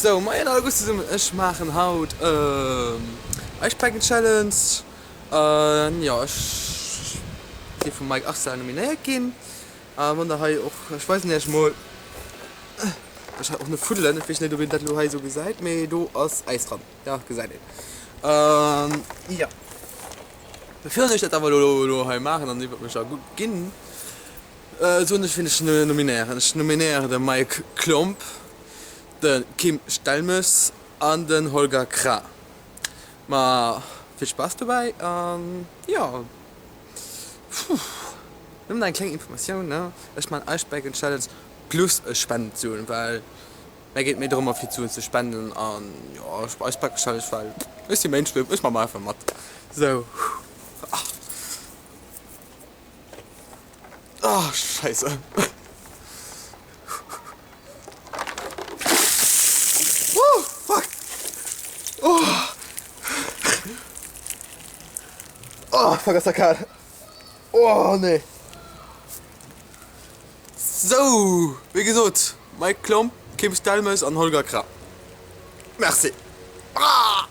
Sou, moien alleguer zesummen, ech maachen haut Ice Bucket Challenge an jo ech si vum Mike Arcel nominéiert ginn a wann der hei och, ech weisen iech mol, ech hat och ne Fuddelen, ech weess net ob een dat elo hei esou gesäit, mee do ass Äis dran, jo gesäit een, jo. Bevir ech dat awer elo hei maachen an iwwert mech ergu ginn, soen ech wien ech nominéieren. Ech nominéieren de Mike Klomp, de Kim Stelmes an den Holger Krah. Ma vill Spaass dobäi an jo, nëmmen eng kleng Informatioun, ne, ech maan Ice Bucket Challenge plus ech spenden d'Suen, well Mär geet méi drëmmer fir d'Suen ze spenden an jo ech eis praktesch hellech well ech si Mainstream, ech man einfach mat sou ah scheisse oh fuck oh oh fuck ass dat kal oh nee. Sou, wéi gesot, Mike Klomp, Kim Stelmes an Holger Krah. Merci. Ah!